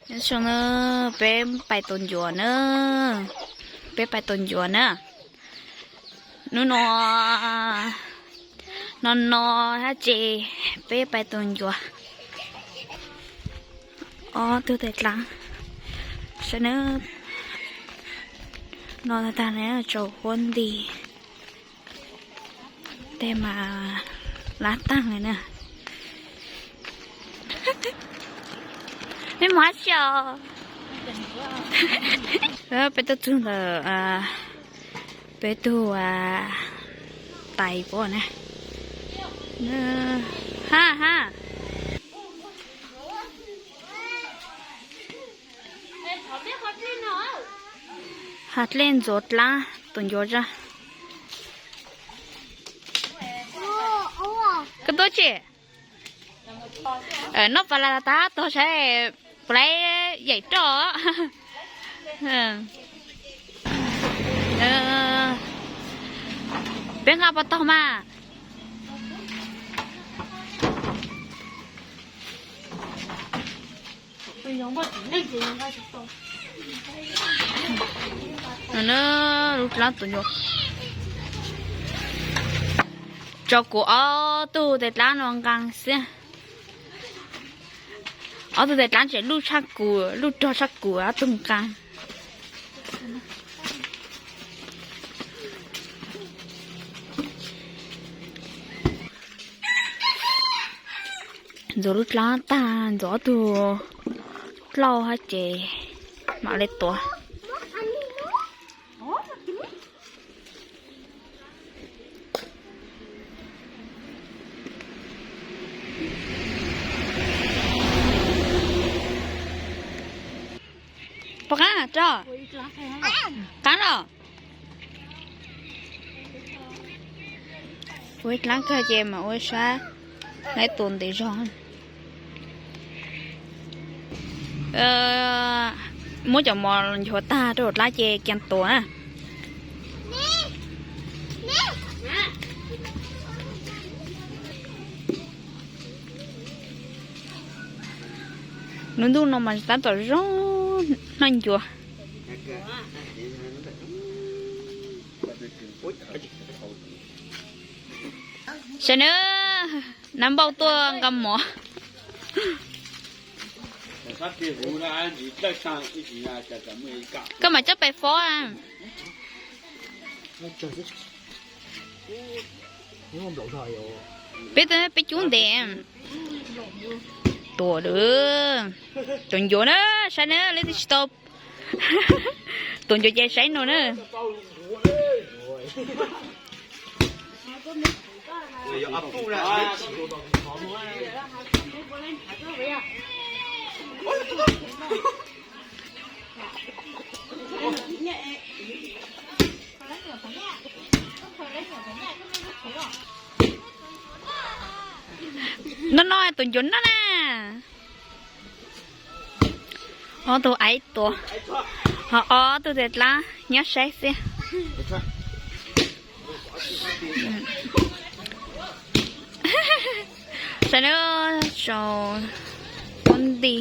Nyob zoo na, peb pais tua ncuav na, peb pais tua ncuav na. Hnub no, no no hab tsev, peb pais tua ncuav. Ob tug tais dlaab, saib na, no tag tag na, tsaus huab nti. Tej mas lab taag le na. Mej mus hab tsi os? Peb tuaj txug ntawm peb tug tais puab na. Ha ha. Ha dlej ntxuav dlaab tua ncuav zag. Koj tuaj tsi? Noj pas las tas tog saib, puas laib yaim roj. Peb nqa pas tog mas. Lub dlaab tus, tso kuv ob tug tais dlaab no nqaa xwb. Ob tug tais dlaab tseem luj tshaj kuv, luj rog tshaj kuv ob tug nqaa. Ntxuav lub dlaab tag, ntxuav ob tug dlauj hab ces mam le tuav. Puas qaab tso? Qaab los? Ua ib dlaab kawg ces mam ua sab, laib tua ntev zog. Muab cov mov nchuav tag rau dlaab ces kiag tua na. Lub ntuj no mas tab tom zoo noj ncuav. Saib na, nab npauj tuaj nqa mov. Koj mam coj pais fob. Peb, peb cub ntev. Tua lawm. Tua ncuav na, saib na, leej twg tsis tau tua ncuav ces saib no na. No no tus ncuav no na. Ob tug aib tuav, ho ob tug tes dlaab nyob saib xwb. Saib na, sau puab nti,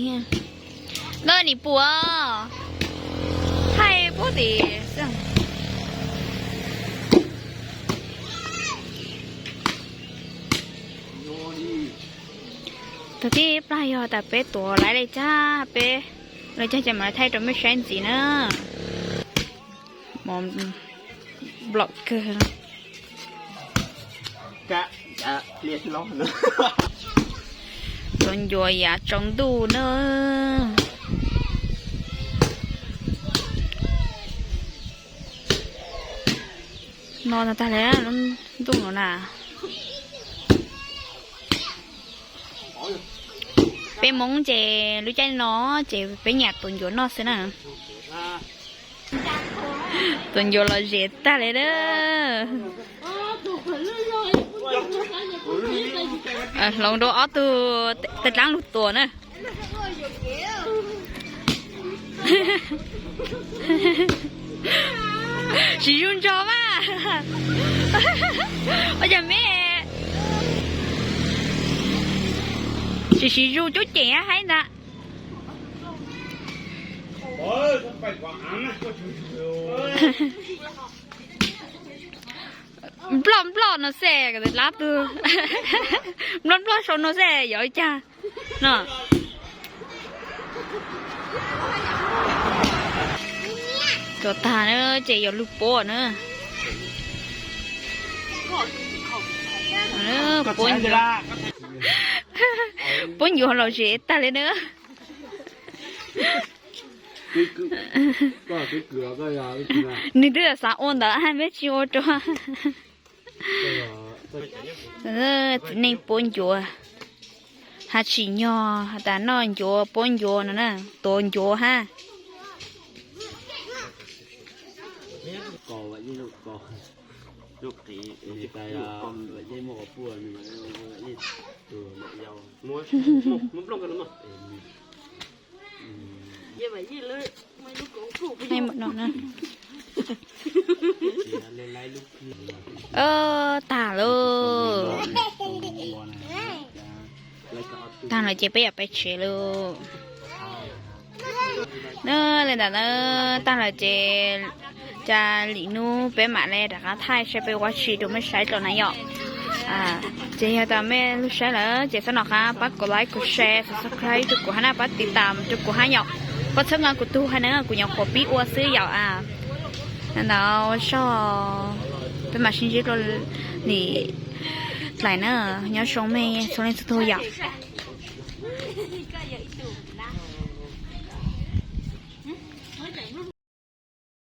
koj nim puas, thaij puab tim. Thaum thib plag yog tas peb tuav laiv li cag, peb li cag ces mam li thaij rau mej saib ntxiv na. Mov nplom kawg. Tus ncuav yav tsaus ntuj na. No tag li lub ntuj no na. Peb Moob ces lub caij no ces peb nyam tus ncuav noj xwb na. Tus ncuav los zem tag li na. Hloov rau ob tug tes dlaab lug tuam na. Siv zug ntso mas. Ua cas me, siv, siv zug cub cem haib ntag. Nploj nploj no xwb, lab tug nploj nploj sau no xwb yog ua cas no. Tuav tag na ces yuav lug puab na. Puab ncuav los zem tag li na. Nws twb xav ua ntawd hab peb tsis ua rua. Txiv neej puab ncuav, hab tsim nyog has tas noj ncuav puab ncuav no na, tuav ncuav hab. Tag lauj. Tag lawm ces peb yuav peb tsev lauj. Na, li ntawd na, tag lawm ces ca lim nub peb mam le rov qab thaij saib peb ua dab tsi rau mej saib dlua na yom. Ces yog tas mej lug saib lawm ces txhob nco qab pab kuv like, kuv share, subscribe rau kuv hab na, pab tiv tam rau kuv hab yom. Pab txhawb nqa kuv tug hab na, kuv nyuam qhuav pib ua xwb yom. Ntawd ua tsaug, peb mam sib ntsib dlua lim dlais na, nyob zoo mej txhua leej txhua tug yom.